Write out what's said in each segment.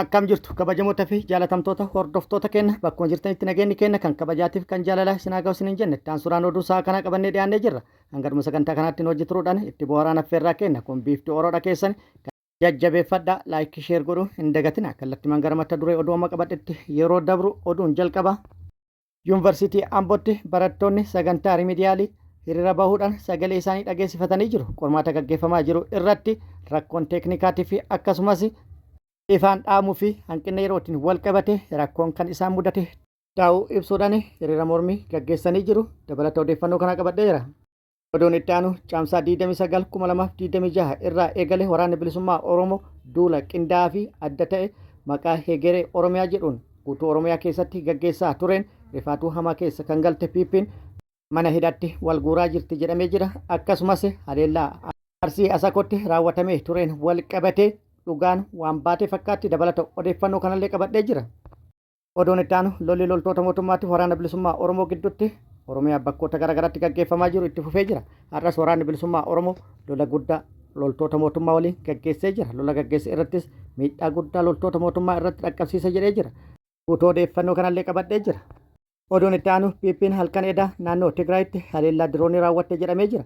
Akkam jirtu kabajamoota fi jaalatamtoota hordoftoota keenya bakkuma jirtanitti nageenyi keenya kan kabajaatiif kan jaalalaa isin haa ga'u isiniin jenne itti aansuudhaan oduu sa'a kanaa qabannee dhiyaannee jirra. Hanga dhuma sagantaa kanaatti nu wajji turuudhaan itti bohaaraan affeerraa keenya kun biiftuu oroodha keessan jajjabeeffadhaa laayikii sheer godhuu hin dagatina. Kallattimaan gara mata duree oduu amma qabadhetti yeroo dabru oduun jalqaba. Yuunvarsiitii Ambootti barattoonni sagantaa rimidiyaalii hiriira bahuudhaan sagalee isaanii dhageessifatanii jiru. Qormaata gaggeeffamaa jiru irratti rakkoon teeknikaatii fi akkasumas ifaan dhaamuu fi hanqina yerootiin wal qabate rakkoon kan isaan mudate ta'uu ibsuudhaan hiriira mormii gaggeessanii jiru. Dabalata odeeffannoo kana qabadhee jira. Oduun itti aanu Caamsaa 29, 2026 irraa eegale Waraanni Bilisummaa Oromoo duula qindaa'aa fi adda ta'e maqaa Hegeree Oromiyaa jedhuun guutuu Oromiyaa keessatti gaggeessaa tureen rifaatuu hamaa keessa kan galte PPn mana hidhaatti wal guuraa jirti jedhamee jira. Akkasumas haleellaa Arsii Asakootti raawwatamee tureen wal qabatee dhugaan waan baate fakkaatti dabalata odeeffannoo kanallee qabadhee jira. Oduun itti aanu lolli loltoota mootummaatiif waraana bilisummaa Oromoo gidduutti Oromiyaa bakkoota garaagaraatti gaggeeffamaa jiru itti fufee jira. Har'as waraanni bilisummaa Oromoo lola guddaa loltoota mootummaa waliin gaggeessee jira. Lola gaggeesse irrattis miidhaa guddaa loltoota mootummaa irratti dhaqqabsiise jedhee jira. Guutuu odeeffannoo kanallee qabadhee jira. Oduun itti aanu PPn halkan edaa naannoo Tigraayitti haleellaa diroonii raawwatte jedhamee jira.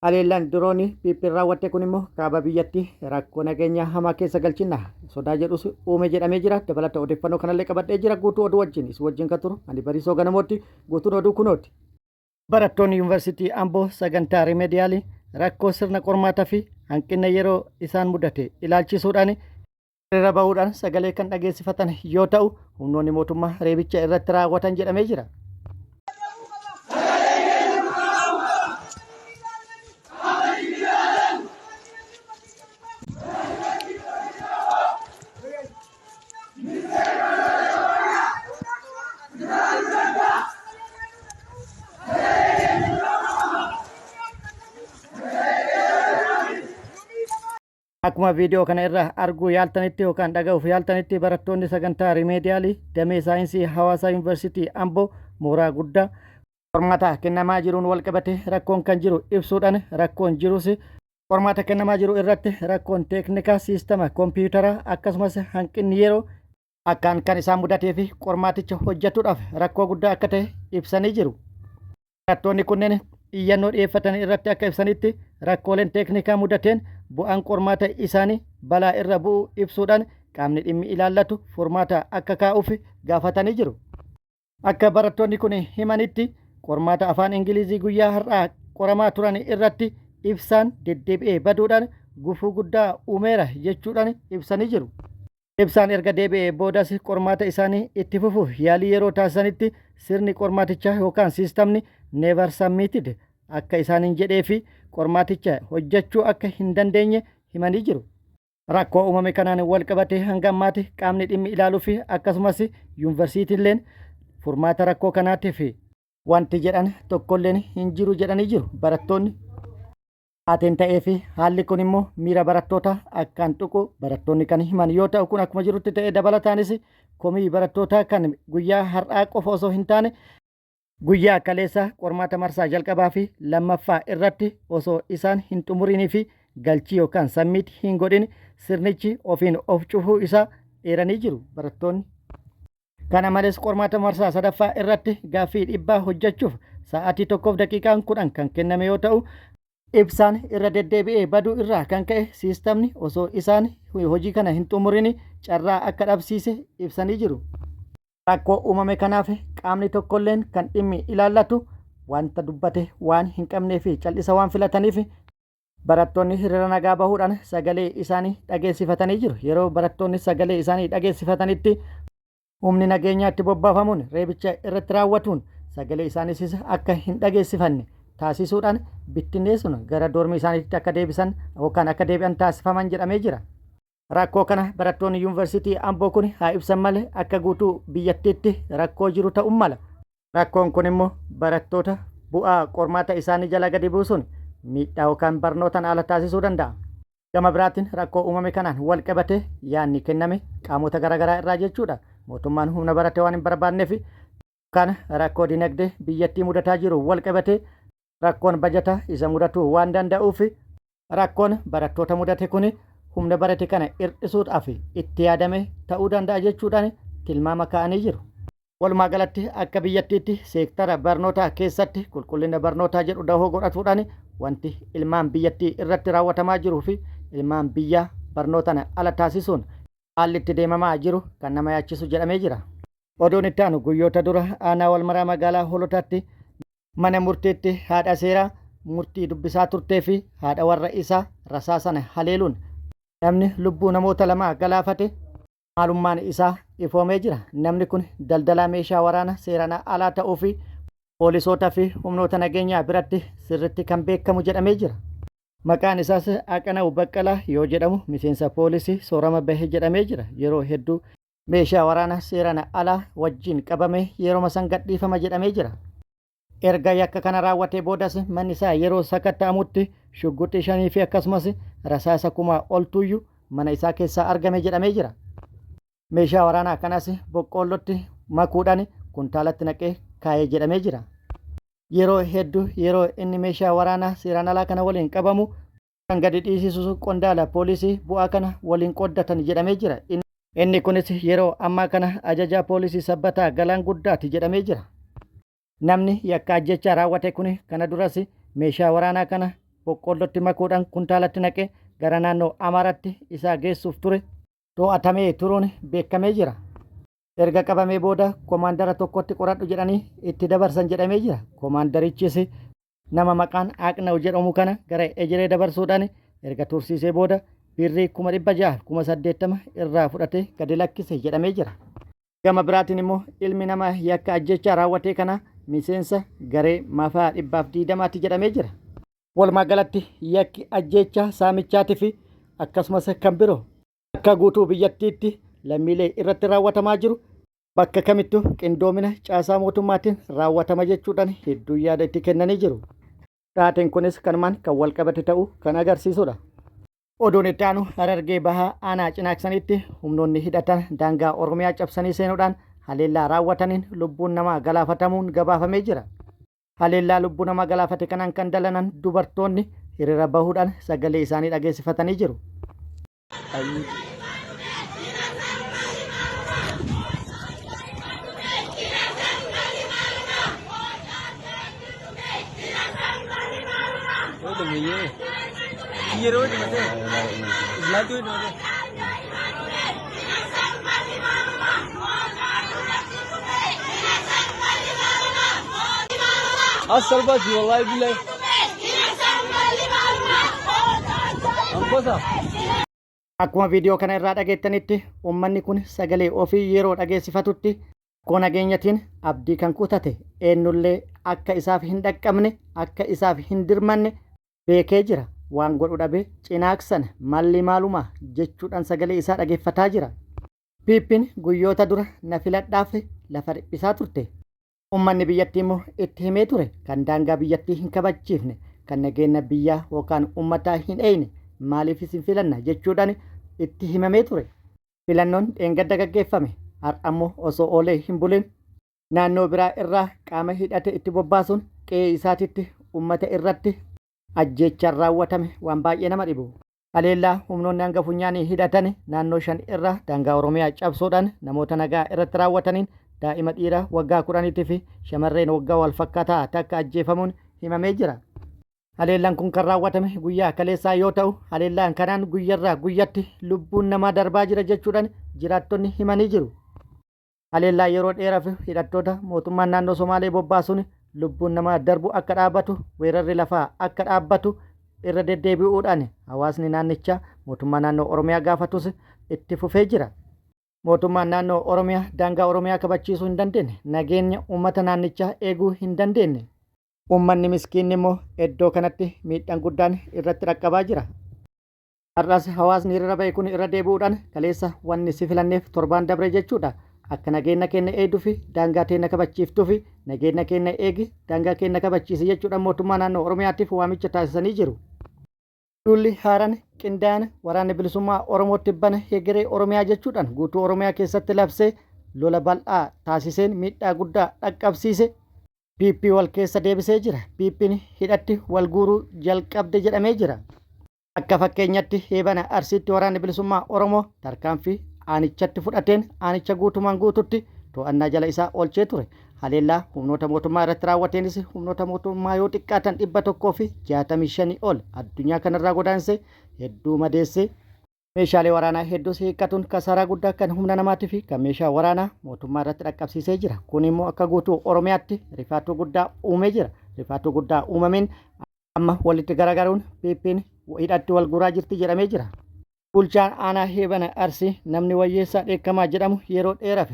Haleellaan diroonii PPn raawwatte kun immoo kaaba biyyattii rakkoo nageenyaa hamaa keessa galchinna sodaa jedhus uume jedhamee jira. Dabalata odeeffannoo kanallee qabadhee jira guutuu oduu wajjin isin wajjin kan turu ani Bariisoo Ganamootti guutuun oduu kunooti. Barattoonni Yuunivarsiitii Amboo sagantaa rimeediyaalii rakkoo sirna qormaataa fi hanqina yeroo isaan mudate ilaalchisuudhaan hiriira bahuudhaan sagalee kan dhageessifatan yoo ta'u humnoonni mootummaa reebicha irratti raawwatan jedhamee jira. Akkuma viidiyoo kana irraa arguu yaaltanitti yookaan dhaga'uuf yaaltanitti barattoonni sagantaa rimeediyaalii damee saayinsii hawaasaa yuunivarsiitii Amboo mooraa guddaa qormaata kennamaa jiruun walqabate rakkoon kan jiru ibsuudhaan rakkoon jirus qormaata kennamaa jiru irratti rakkoon teeknikaa siistama kompiiyuutaraa akkasumas hanqinni yeroo akkaan kan isaan mudatee fi qormaaticha hojjetuudhaaf rakkoo guddaa akka ta'e ibsanii jiru. Barattoonni kunneen iyyannoo dhiyeeffatan irratti akka ibsanitti rakkooleen teeknikaa mudateen bu'aan qormaata isaanii balaa irra bu'uu ibsuudhaan qaamni dhimmi ilaallatu furmaata akka kaa'uuf gaafatanii jiru. Akka barattoonni kun himanitti qormaata afaan Ingilizii guyyaa har'aa qoramaa turan irratti ibsaan deddeebi'ee baduudhaan gufuu guddaa uumeera jechuudhaan ibsanii jiru. Ibsaan erga deebi'ee boodas qormaata isaanii itti fufuuf yaalii yeroo taasisanitti sirni qormaatichaa yookaan siistamni never submitted akka isaaniin jedhee fi qormaaticha hojjechuu akka hin dandeenye himanii jiru. Rakkoo uumame kanaan wal qabatee hanga ammaatti qaamni dhimmi ilaaluu fi akkasumas yuunivarsiitiileen furmaata rakkoo kanaatiif wanti jedhan tokkolleen hin jiru jedhanii jiru barattoonni. Taateen ta'ee fi haalli kun immoo miira barattootaa akkaan tuqu barattoonni kan himan yoo ta'u kun akkuma jirutti ta'ee dabalataanis komii barattootaa kan guyyaa har'aa qofa osoo hin taane guyyaa kaleessa qormaata marsaa jalqabaa fi lammaffaa irratti osoo isaan hin xumurinii fi galchii yookaan sammiit hin godhin sirnichi ofiin of cufuu isaa eeranii jiru barattoonni. Kana malees qormaata marsaa sadaffaa irratti gaaffii dhibbaa hojjechuuf sa'aatii tokkoof daqiiqaan 10 kan kenname yoo ta'u, ibsaan irra deddeebi'ee baduu irraa kan ka'e siistamni osoo isaan hojii kana hin xumurin carraa akka dhabsiise ibsanii jiru. Rakkoo uumame kanaaf qaamni tokkolleen kan dhimmi ilaallatu wanta dubbate waan hin qabnee fi cal'isa waan filataniif Barattoonni hiriira nagaa bahuudhaan sagalee isaanii dhageessifatanii jiru. Yeroo barattoonni sagalee isaanii dhageessifatanitti humni nageenyaa itti bobbaafamuun reebicha irratti raawwatuun sagalee isaaniis akka hin dhageessifanne taasisuudhaan bittinneessuun gara doormii isaaniitti akka deebisan yookaan akka deebi'an taasifaman jedhamee jira. Rakkoo kana barattoonni yuunivarsiitii Amboo kun haa ibsan malee akka guutuu biyyattiitti rakkoo jiru ta'uu mala. Rakkoon kun immoo barattoota bu'aa qormaata isaanii jala gadi buusuun miidhaa yookaan barnootaan ala taasisuu danda'a. Gama biraatiin rakkoo uumame kanaan wal qabatee yaadni kenname qaamota garaagaraa irraa jechuudha. Mootummaan humna barate waan hin barbaanneef yookaan rakkoo dinagdee biyyattii mudataa jiru wal qabatee rakkoon bajataa isa mudatuu waan danda'uuf rakkoon barattoota mudate kun humna barate kana hir'isuudhaaf itti yaadame ta'uu danda'a jechuudhaan tilmaama kaa'anii jiru. Walumaa galatti akka biyyattiitti seektara barnootaa keessatti qulqullina barnootaa jedhu dahoo godhatuudhaan wanti ilmaan biyyattii irratti raawwatamaa jiruu fi ilmaan biyyaa barnootaan ala taasisuun haalli itti deemamaa jiru kan nama yaachisu jedhamee jira. Oduun itti aanu guyyoota dura aanaa Walmaraa magaalaa Holotaatti mana murtiitti haadha seeraa murtii dubbisaa turtee fi haadha warra isaa rasaasaan haleeluun namni lubbuu namoota lamaa galaafate maalummaan isaa ifoomee jira. Namni kun daldalaa meeshaa waraana seeraan alaa ta'uu fi poolisoota fi humnoota nageenyaa biratti sirritti kan beekamu jedhamee jira. Maqaan isaas Aqanaw Baqqalaa yoo jedhamu miseensa poolisii soorama bahe jedhamee jira. Yeroo hedduu meeshaa waraana seeraan alaa wajjin qabamee yeroma san gadhiifama jedhamee jira. Erga yakka kana raawwatee boodas manni isaa yeroo sakatta'amutti shugguxii shanii fi akkasumas rasaasa kumaa oltuyyuu mana isaa keessaa argame jedhamee jira. Meeshaa waraanaa kanas boqqoollotti makuudhaan kuntaalatti naqee kaa'ee jedhamee jira. Yeroo hedduu yeroo inni meeshaa waraanaa seeraan alaa kana waliin qabamu kan gadi dhiisisus qondaala poolisii bu'aa kana waliin qooddatan jedhamee jira. Inni kunis yeroo ammaa kana ajajaa poolisii Sabbataa Galaan Guddaati jedhamee jira. Namni yakka ajjeechaa raawwate kun kana duras meeshaa waraanaa kana boqqoollotti makuudhaan kuntaalatti naqee gara naannoo Amaaraatti isaa geessuuf ture to'atamee turuun beekamee jira. Erga qabamee booda komaandara tokkotti qoradhu jedhanii itti dabarsan jedhamee jira. Komaandarichis nama maqaan Aqnaw jedhamu kana gara Ejeree dabarsuudhaan erga tursiisee booda birrii 680,000 irraa fudhatee gadi lakkise jedhamee jira. Gama biraatiin immoo ilmi nama yakka ajjeechaa raawwatee kana miseensa garee maafaa 120ti jedhamee jira. Walumaa galatti yakki ajjeechaa saamichaatii fi akkasumas kan biroo akka guutuu biyyattiitti lammiilee irratti raawwatamaa jiru bakka kamittuu qindoomina caasaa mootummaatiin raawwatama jechuudhaan hedduu yaada itti kennanii jiru. Taateen kunis kanumaan kan walqabate ta'uu kan agarsiisudha. Oduun itti aanu Harargee Bahaa aanaa Cinaaksanitti humnoonni hidhatan daangaa Oromiyaa cabsanii seenuudhaan haleellaa raawwataniin lubbuun namaa galaafatamuun gabaafamee jira. Haleellaa lubbuu namaa galaafate kanaan kan dallanan dubartoonni hiriira bahuudhaan sagalee isaanii dhageessifatanii jiru. Akkuma viidiyoo kana irraa dhageettanitti uummanni kun sagalee ofii yeroo dhageessifatutti rakkoo nageenyatiin abdii kan kutate eenyullee akka isaaf hin dhaqqabne akka isaaf hin dirmanne beekee jira. Waan godhu dhabe Cinaaksan malli maaluma jechuudhaan sagalee isaa dhageeffataa jira. PPn guyyoota dura na filadhaaf lafa dhiphisaa turte. Ummanni biyyattii immoo itti himee ture kan daangaa biyyattii hin kabachiifne, kan nageenya biyyaa yookaan ummataa hin eeyne maaliif isin filanna jechuudhaan itti himamee ture. Filannoon dheengadda gaggeeffame har'a immoo osoo oolee hin bulin naannoo biraa irraa qaama hidhate itti bobbaasuun qe'ee isaatitti ummata irratti ajjeechaan raawwatame waan baay'ee nama dhibu. Haleellaa humnoonni hanga funyaanii hidhatan naannoo 5 irraa daangaa Oromiyaa cabsuudhaan namoota nagaa irratti raawwataniin daa'ima dhiiraa waggaa 10 fi shamarreen waggaa walfakkaataa takka ajjeefamuun himamee jira. Haleellaan kun kan raawwatame guyyaa kaleessaa yoo ta'u, haleellaan kanaan guyyarraa guyyatti lubbuun namaa darbaa jira jechuudhaan jiraattonni himanii jiru. Haleellaa yeroo dheeraaf hidhattoota mootummaan naannoo Somaalee bobbaasuun lubbuun namaa darbu akka dhaabatu, weerarri lafaa akka dhaabbatu irra deddeebi'uudhaan hawaasni naannichaa mootummaa naannoo Oromiyaa gaafatus itti fufee jira. Mootummaan naannoo Oromiyaa daangaa Oromiyaa kabachiisuu hin dandeenye, nageenya uummata naannichaa eeguu hin dandeenye. Uummanni miskiinni immoo iddoo kanatti miidhaan guddaan irratti dhaqqabaa jira. Har'as hawaasni hiriira ba'e kun irra deebi'uudhaan kaleessa wanni si filanneef torbaan dabre jechuudha. Akka nageenya keenya eegduufi daangaa teenya kabachiiftuufi nageenya keenya eegi daangaa keenya kabachiisi jechuudhaan mootummaa naannoo Oromiyaatiif waamicha taasisanii jiru. Duulli haaraan qindaa'aan waraanni bilisummaa Oromoo tibbana hegeree Oromiyaa jechuudhaan guutuu Oromiyaa keessatti labsee lola bal'aa taasiseen miidhaa guddaa dhaqqabsiise PP wal keessa deebisee jira. PPn hidhatti wal guuruu jalqabde jedhamee jira. Akka fakkeenyatti Heebana Arsiitti Waraanni Bilisummaa Oromoo tarkaanfii aanichatti fudhateen aanicha guutumaan guututti to'annaa jala isaa oolchee ture. Haleellaa humnoota mootummaa irratti raawwateenis humnoota mootummaa yoo xiqqaatan 165 ol addunyaa kanarraa godaanse hedduu madeesse. Meeshaalee waraanaa hedduus hiikkatuun kasaaraa guddaa kan humna namaatii fi kan meeshaa waraanaa mootummaa irratti dhaqqabsiisee jira. Kun immoo akka guutuu Oromiyaatti rifaatuu guddaa uumee jira. Rifaatuu guddaa uumameen amma walitti garagaruun PPn hidhatti wal guuraa jirti jedhamee jira. Bulchaan aanaa Heebana Arsii namni Wayyeessaa Dheekkamaa jedhamu yeroo dheeraaf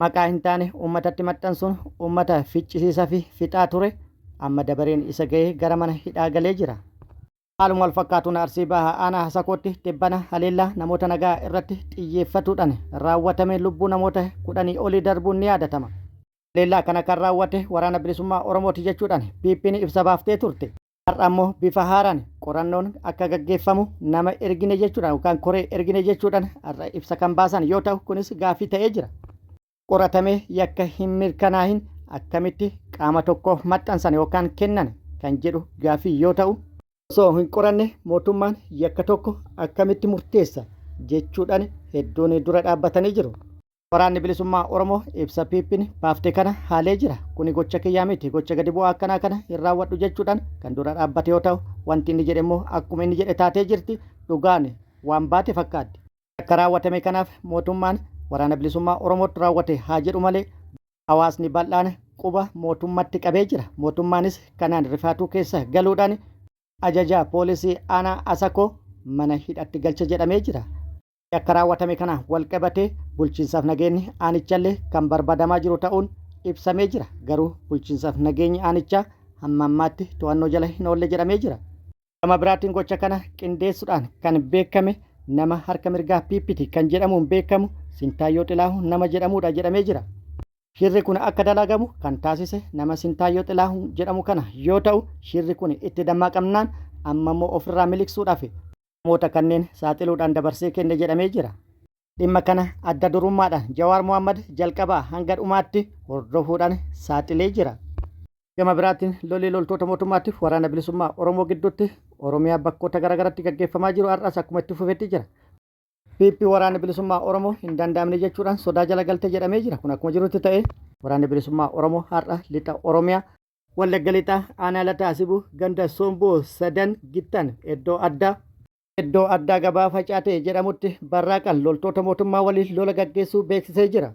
maqaa hin taane uummatatti maxxansuun uummata ficcisiisaa fi fixaa ture amma dabareen isa gahee gara mana hidhaa galee jira. Haaluma wal fakkaatuun Arsii Baha Aanaa Hasakootti tibbana haleellaa namoota nagaa irratti xiyyeeffatuudhaan raawwatameen lubbuu namoota kudhanii olii darbuun ni yaadatama. Haleellaa kana kan raawwate Waraana Bilisummaa Oromooti jechuudhaan PPn ibsa baaftee turte. Har'a ammoo bifa haaraan qorannoon akka gaggeeffamu nama ergine jechuudhaan yookaan koree ergine jechuudhaan har'a ibsa kan baasan yoo ta'u kunis gaaffii ta'ee jira. Qoratamee yakka hin mirkanaahin akkamitti qaama tokkoof maxxansan yookaan kennan kan jedhu gaaffii yoo ta'u, osoo hin qoranne mootummaan yakka tokko akkamitti murteessa jechuudhaan hedduun dura dhaabbatanii jiru. Waraanni Bilisummaa Oromoo ibsa PPn baafte kana haalee jira. Kuni gocha kiyyaa miti, gocha gadi bu'aa akkanaa kana hin raawwadhu jechuudhaan kan dura dhaabbate yoo ta'u, wanti inni jedhe immoo akkuma inni jedhe taatee jirti, dhugaan waan baate fakkaatti. Yakka raawwatame kanaaf mootummaan Waraana Bilisummaa Oromootu raawwate haa jedhu malee hawaasni bal'aan quba mootummatti qabee jira. Mootummaanis kanaan rifaatuu keessa galuudhaan ajajaa poolisii aanaa Asakoo mana hidhatti galche jedhamee jira. Yakka raawwatame kanaan walqabatee bulchiinsaaf nageenyi aanichallee kan barbaadamaa jiru ta'uun ibsamee jira. Garuu bulchiinsaaf nageenyi aanichaa hamma ammaatti to'annoo jala hin oolle jedhamee jira. Gama biraatiin gocha kana qindeessuudhaan kan beekame nama harka mirgaa PPti kan jedhamuun beekamu Sintaayyoo Xilaahun nama jedhamuudha jedhamee jira. Shirri kun akka dalagamu kan taasise nama Sintaayyoo Xilaahun jedhamu kana yoo ta'u shirri kun itti dammaqamnaan amma immoo ofirraa miliqsuudhaaf namoota kanneen saaxiluudhaan dabarsee kenne jedhamee jira. Dhimma kana adda durummaadhaan Jawaar Mohaammad jalqabaa hanga dhumaatti hordofuudhaan saaxilee jira. Gama biraatiin lolli loltoota mootummaatiif waraana bilisummaa Oromoo gidduutti Oromiyaa bakkoota garaagaraatti gaggeeffamaa jiru har'as akkuma itti fufetti jira. PP waraana bilisummaa Oromoo hin danda'amne jechuudhaan sodaa jala galte jedhamee jira. Kun akkuma jirutti ta'ee waraanni bilisummaa Oromoo har'a lixa Oromiyaa Wallagga lixaa aanaa Lataa Sibuu ganda Somboo Sadan Gittan iddoo addaa iddoo addaa gabaa Facaatee jedhamutti barraaqan loltoota mootummaa waliin lola gaggeessuu beeksisee jira.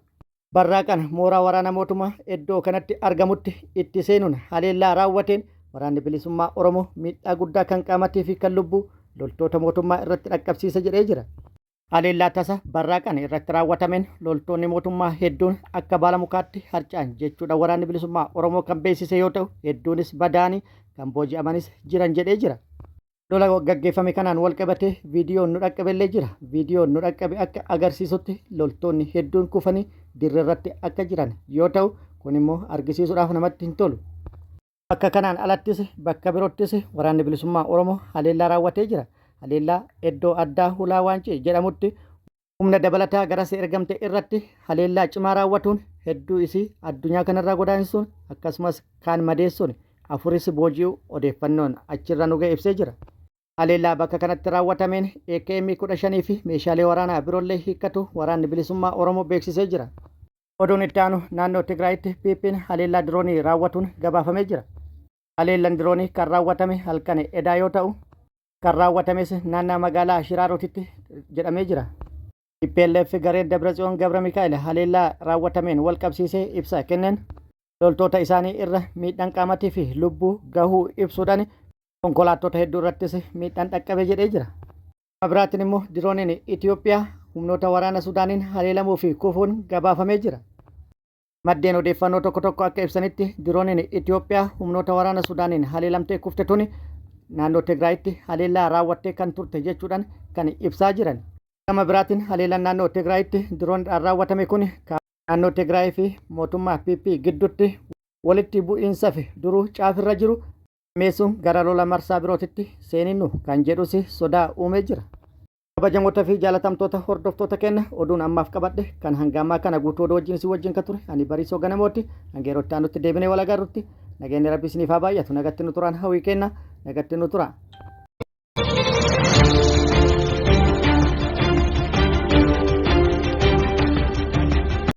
Barraaqan mooraa waraana mootummaa iddoo kanatti argamutti itti seenuun haleellaa raawwateen waraanni bilisummaa Oromoo miidhaa guddaa kan qaamatii fi kan lubbuu loltoota mootummaa irratti dhaqqabsiise jedhee jira. Haleellaa tasa barraaqan irratti raawwatameen loltoonni mootummaa hedduun akka baala mukaatti harca'an jechuudha waraanni bilisummaa Oromoo kan beeksise yoo ta'u hedduunis badaanii kan booji'amanis jiran jedhee jira. Lola gaggeeffame kanaan walqabatee viidiyoon nu dhaqqabellee jira. Viidiyoon nu dhaqqabe akka agarsiisutti loltoonni hedduun kufanii dirreerratti akka jiran yoo ta'u, kun immoo argisiisuudhaaf namatti hin tolu. Bakka kanaan alattis bakka biroottis Waraanni Bilisummaa Oromoo haleellaa raawwatee jira. Haleellaa iddoo addaa Hulaa Waancii jedhamutti humna dabalataa garasi ergamte irratti haleellaa cimaa raawwatuun hedduu isii addunyaa kanarraa godaansisuun akkasumas kaan madeessuun afuris booji'uu odeeffannoon achirra nu ga'e ibsee jira. Haleellaa bakka kanatti raawwatameen AKM 15 fi meeshaalee waraanaa biroollee hiikkatu Waraanni Bilisummaa Oromoo beeksisee jira. Oduun itti aanu naannoo Tigraayitti PPn haleellaa diroonii raawwatuun gabaafamee jira. Haleellan diroonii kan raawwatame halkan edaa yoo ta'u, kan raawwatames naannaa magaalaa Shiraarotitti jedhamee jira. Tplf gareen Dabratsiyoon Gabramikaa'el haleellaa raawwatameen wal qabsiisee ibsa kenneen loltoota isaanii irra miidhaan qaamatii fi lubbuu gahuu ibsuudhaan konkolaattota hedduu irrattis miidhaan dhaqqabe jedhee jira. Gama biraatiin immoo dirooniin Itoophiyaa humnoota waraana Sudaaniin haleelamuu fi kufuun gabaafamee jira. Maddeen odeeffannoo tokko tokko akka ibsanitti dirooniin Itoophiyaa humnoota waraana Sudaaniin haleelamtee kufte tuni naannoo Tigraayitti haleellaa raawwattee kan turte jechuudhaan kan ibsaa jiran. Gama biraatiin haleellaan naannoo Tigraayitti dirooniidhaan raawwatame kun naannoo Tigraay fi mootummaa PP gidduutti walitti bu'iinsa fi duruu caafirra jiru hammeessuun gara lola marsaa birootitti seeninnu kan jedhus sodaa uumee jira. Kabajamoota fi jaalatamtoota hordoftoota keenya oduun ammaaf qabadhe kan hanga ammaa kana guutuu oduu wajjin isin wajjin kan ture ani Bariisoo Ganamooti. Hanga yeroo itti aanutti deebinee wal agarrutti nageenyi Rabbi isiniif haa baay'atu. Nagatti nu turaan hawwii kenna. Nagatti nu tura.